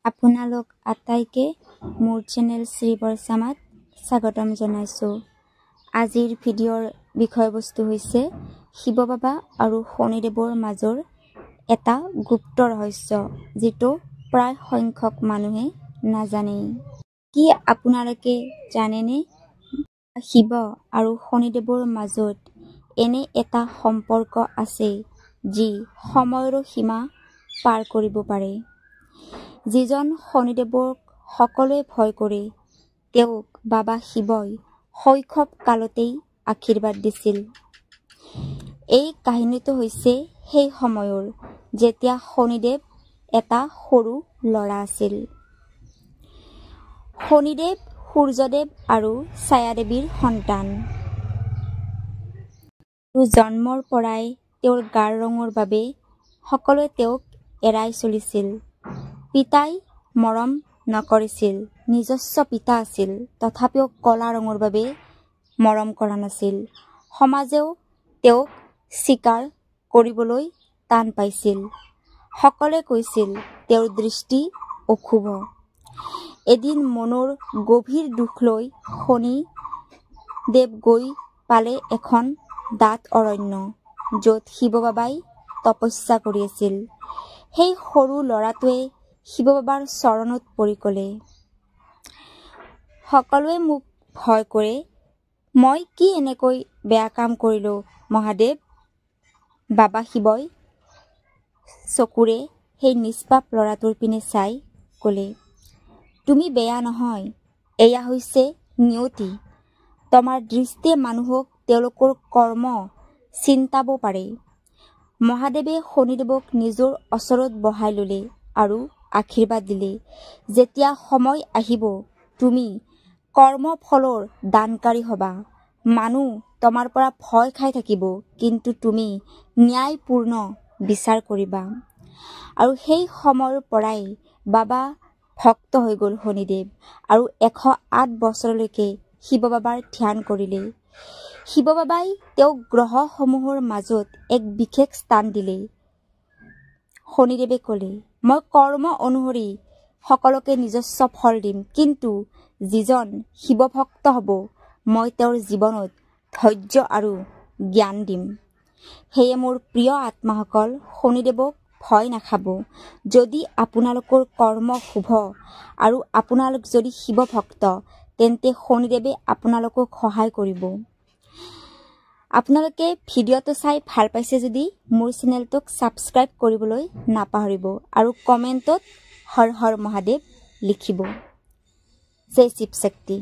আপোনালোক আটাইকে মোৰ চেনেল শ্ৰী বৰচামাত স্বাগতম জনাইছোঁ। আজিৰ ভিডিঅ'ৰ বিষয়বস্তু হৈছে শিৱ বাবা আৰু শনিদেৱৰ মাজৰ এটা গুপ্ত ৰহস্য, যিটো প্ৰায় সংখ্যক মানুহে নাজানেই। কি আপোনালোকে জানেনে, শিৱ আৰু শনিদেৱৰ মাজত এনে এটা সম্পৰ্ক আছে যি সময়ৰো সীমা পাৰ কৰিব পাৰে। যিজন শনিদেৱক সকলোৱে ভয় কৰে, তেওঁক বাবা শিৱই শৈশৱ কালতেই আশীৰ্বাদ দিছিল। এই কাহিনীটো হৈছে সেই সময়ৰ, যেতিয়া শনিদেৱ এটা সৰু ল'ৰা আছিল। শনিদেৱ সূৰ্যদেৱ আৰু ছায়াদেৱীৰ সন্তান। জন্মৰ পৰাই তেওঁৰ গাৰ ৰঙৰ বাবে সকলোৱে তেওঁক এৰাই চলিছিল। পিতাই মৰম নকৰিছিল। নিজস্ব পিতা আছিল, তথাপিও ক'লা ৰঙৰ বাবে মৰম কৰা নাছিল। সমাজেও তেওঁক স্বীকাৰ কৰিবলৈ টান পাইছিল। সকলোৱে কৈছিল তেওঁৰ দৃষ্টি অশুভ। এদিন মনৰ গভীৰ দুখ লৈ শনি দেৱ গৈ পালে এখন ডাঠ অৰণ্য, য'ত শিৱ বাবাই তপস্যা কৰি আছিল। সেই সৰু ল'ৰাটোৱে শিৱ বাবাৰ চৰণত পৰি ক'লে, সকলোৱে মোক ভয় কৰে, মই কি এনেকৈ বেয়া কাম কৰিলোঁ মহাদেৱ? বাবা শিৱই চকুৰে সেই নিষ্পাপ ল'ৰাটোৰ পিনে চাই ক'লে, তুমি বেয়া নহয়, এয়া হৈছে নিয়তি। তোমাৰ দৃষ্টিয়ে মানুহক তেওঁলোকৰ কৰ্ম চিন্তাব পাৰে। মহাদেৱে শনিদেৱক নিজৰ ওচৰত বহাই ল'লে আৰু আশীৰ্বাদ দিলে, যেতিয়া সময় আহিব তুমি কৰ্মফলৰ দানকাৰী হ'বা। মানুহ তোমাৰ পৰা ভয় খাই থাকিব, কিন্তু তুমি ন্যায়পূৰ্ণ বিচাৰ কৰিবা। আৰু সেই সময়ৰ পৰাই বাবা ভক্ত হৈ গ'ল শনিদেৱ, আৰু 108 বছৰলৈকে শিৱ বাবাৰ ধ্যান কৰিলে। শিৱ বাবাই তেওঁক গ্ৰহসমূহৰ মাজত এক বিশেষ স্থান দিলে। শনিদেৱে ক'লে, মই কৰ্ম অনুসৰি সকলোকে নিজস্ব ফল দিম, কিন্তু যিজন শিৱভক্ত হ'ব, মই তেওঁৰ জীৱনত ধৈৰ্য আৰু জ্ঞান দিম। সেয়ে মোৰ প্ৰিয় আত্মাসকল, শনিদেৱক ভয় নাখাব। যদি আপোনালোকৰ কৰ্ম শুভ আৰু আপোনালোক যদি শিৱভক্ত, তেন্তে শনিদেৱে আপোনালোকক সহায় কৰিব। আপোনালোকে ভিডিঅ'টো চাই ভাল পাইছে যদি মোৰ চেনেলটোক ছাবস্ক্ৰাইব কৰিবলৈ নাপাহৰিব আৰু কমেণ্টত হৰ হৰ মহাদেৱ লিখিব। জয় শিৱ শক্তি।